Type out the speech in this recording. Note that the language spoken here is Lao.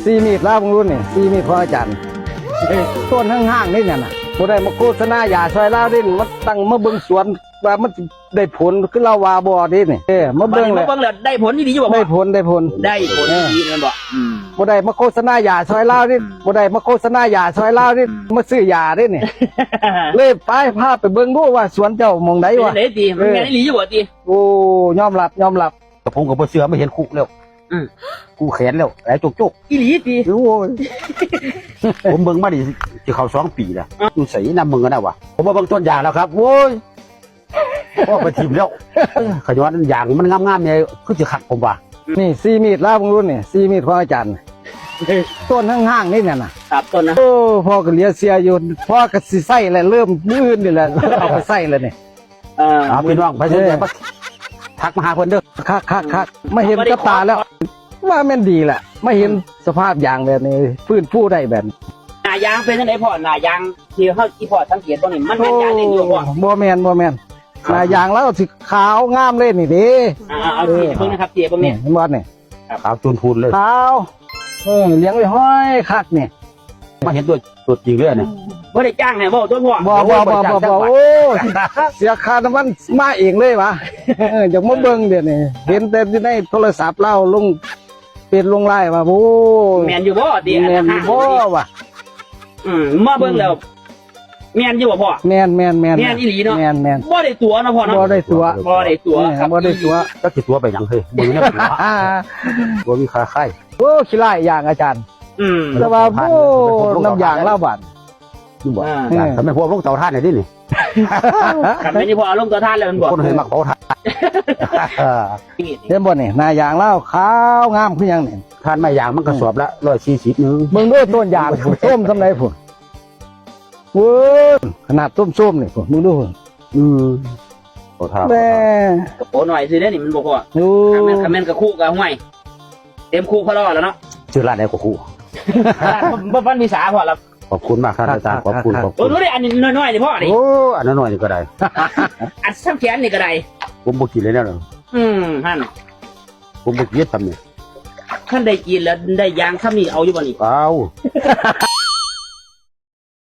ສີ່ມີດລາວເບິ່ງດູນີ້ ສີ່ມີດຂອງອາຈານ ຕົ້ນຫ້າງໆນີ້ນັ້ນນະ ບໍ່ໄດ້ມາໂຄສະນາຢາຊ່ອຍລາວເດ້ ມາຕັ້ງມາເບິ່ງສວນວ່າມັນຊິໄດ້ຜົນ ຄືລາວວ່າບໍ່ເດ້ນີ້ ເອີ ມາເບິ່ງແລ້ວ ມາເບິ່ງແລ້ວໄດ້ຜົນອີ່ຫຼີຢູ່ບໍ່? ໄດ້ຜົນ ໄດ້ຜົນ ໄດ້ຜົນອີ່ຫຼີແມ່ນບໍ່? ອືມ ບໍ່ໄດ້ມາໂຄສະນາຢາຊ່ອຍລາວເດ້ ອືມ ບໍ່ໄດ້ມາໂຄສະນາຢາຊ່ອຍລາວເດ້ ອືມ ມາຊື້ຢາເດ້ນີ້ ເລີຍໄປ ພາໄປເບິ່ງດູວ່າສວນເຈົ້າໝ່ອງໃດວະ ເປັນຈັ່ງໃດຕິ? ມັນແມ່ນອີ່ຫຼີຢູ່ບໍ່ຕິ? ໂອ້ ຍອມຮັບ ຍອມຮັບ ກະຜົມກະບໍ່ເຊື່ອ ມາເຫັນຄຸແລ້ວ ອືມ ຄຸແຂນແລ້ວ ຫຼາຍໂຈກໆ ອີ່ຫຼີຕິ? ໂອ້ຍ ຜົມເບິ່ງມານີ້ ຊິເຂົ້າສອງປີແລ້ວ ອືມ ຢູ່ໃສນຳເບິ່ງກັນນະວະ ຜົມມາເບິ່ງຕົ້ນຢາງແລ້ວຄັບ ໂອ້ຍ ພໍໄປຖິ້ມແລ້ວ ຂະຍ້ອນຢາງມັນງາມໆແດ່ ຄືຊິຄັກ ຜົມວ່າ ນີ້ສີ່ມີດລາວເບິ່ງດູນີ້ ສີ່ມີດຂອງອາຈານ ຕົ້ນຫ້າງໆນີ້ນັ້ນນະ ຄັບ ຕົ້ນນະ ໂອ້ ພໍກະເຫຼືອເຊື່ອຢູ່ ພໍກະຊິໃຊ້ແຫຼະ ເລີ່ມມື້ອື່ນນີ້ແຫຼະ ເອົາໄປໃຊ້ແລ້ວນີ້ ເອີ ເອົາ ພີ່ນ້ອງ ໃຜສົນໃຈ ເອີ ມາທັກມາຫາເພິ່ນເດີ ຄັກໆໆ ມາເຫັນກັບຕາແລ້ວ ວ່າແມ່ນດີແຫຼະ ມາເຫັນ ອືມ ສະພາບຢາງແບບນີ້ ຟື້ນຟູໄດ້ແບບນີ້ ໜ້າຢາງເປັນຈັ່ງໃດພໍ່? ໜ້າຢາງທີ່ເຮົາ ທີ່ພໍ່ສັງເກດເບິ່ງນີ້ ມັນແມ່ນຢາງເຫຼັ້ນຢູ່ບໍ່? ໂອ້ ບໍ່ແມ່ນ ບໍ່ແມ່ນ ໜ້າຢາງລາວຊິຂາວງາມເລີຍນີ້ເດ້ ອ່າ ເອົາ ເອີ ຊີ້ໃຫ້ເບິ່ງນະຄັບ ຊີ້ໃຫ້ເບິ່ງນີ້ ນີ້ ເຫັນບໍ່ນີ້? ຄັບ ຂາວຈູນພູນເລີຍ ຂາວ ເອີ ຫຼຽງຫ້ອຍຄັກນີ້ ມາເຫັນຕົວ ຕົວຈິງເລີຍນີ້ ບໍ່ໄດ້ຈ້າງໃຫ້ເວົ້າຕົວພໍ່ ບໍ່ ບໍ່ ບໍ່ ບໍ່ ບໍ່ ໂອ້ຍ ເສຍຄ່ານ້ຳມັນມາເອງເລີຍຫວາ ເອີ ຢາກມາເບິ່ງດຽວນີ້ ເຫັນແຕ່ຢູ່ໃນໂທລະສັບລາວລົງເຟສລົງໄລນ໌ວ່າ ໂອ້ ແມ່ນຢູ່ບໍ່ຕິ? ແມ່ນຢູ່ບໍ່ຫວາ? ອືມ ມາເບິ່ງແລ້ວ ອືມ ແມ່ນຢູ່ບໍ່ພໍ່? ແມ່ນໆໆໆ ແມ່ນອີ່ຫຼີເນາະ ແມ່ນໆ ບໍ່ໄດ້ຕົວະເນາະພໍ່ເນາະ ບໍ່ໄດ້ຕົວະ ບໍ່ໄດ້ຕົວະ ເອີ ຄັບ ບໍ່ໄດ້ຕົວະ ຈັກຊິຕົວະໄປຫຍັງເຮີ້ຍ ບໍ່ມີແນວຕົວະ ບໍ່ມີຄ່າຂາຍ ໂອ້ ຂີ້ຮ້າຍຢ່າງອາຈານ ອືມ ແຕ່ວ່າ ໂອ້ ນ້ຳຢາງລາວບາດ ບໍ່ ອ່າ ຢ້ານ ຄັນແມ່ນພວກລົງເຕົາຖ່ານນີ້ຕິນີ້ ຄັນແມ່ນອີ່ພໍ່ເອົາລົງເຕົາຖ່ານແລ້ວແມ່ນບໍ່? ຄົນໃຫ້ມັກເຜົາຖ່ານ ເຫັນບໍ່ນີ້ ໜ້າຢາງລາວຂາວງາມຄືຫຍັງນີ້ ຖ່ານໄມ້ຢາງມັນກະສອບລະຮ້ອຍສີ່ສິບໜຶ່ງ ເບິ່ງດູຕົ້ນຢາງໂຊມສ່ຳໃດພຸ້ນ ເວີ້ຍ ຂະໜາດໂຊມໆນີ້ພຸ້ນ ເບິ່ງດູພຸ້ນ ອືມ ເຂົາຖ້າ ແມ່ ກະໂປນ້ອຍຊື່ເດ້ນີ້ ມັນບໍ່ພໍ ໂອ້ ຄັນແມ່ນ ຄັນແມ່ນກະຄຸກະຫ້ວຍ ເຕັມຄຸພະລໍລະເນາະ ຊື່ຮ້ານໃດກະຄຸ ບໍ່ ມັນມີສາພໍລະ ຂອບຄຸນມາກທ່ານອາຈານ ຂອບຄຸນ ຂອບຄຸນ ໂອ້ ດູເດ້ ອັນນີ້ນ້ອຍໆນີ້ພໍນີ້ ໂອ້ ອັນນ້ອຍໆນີ້ກະໄດ້ ອັນສ່ຳແຂນນີ້ກະໄດ້ ຜົມບໍ່ກິນເລີຍແນວນັ້ນ ອືມ ຫັ້ນ ຜົມບໍ່ກິນສ່ຳນີ້ ຄັນໄດ້ກິນແລ້ວໄດ້ຢາງສ່ຳນີ້ເອົາຢູ່ບໍ່ນີ້? ເອົາ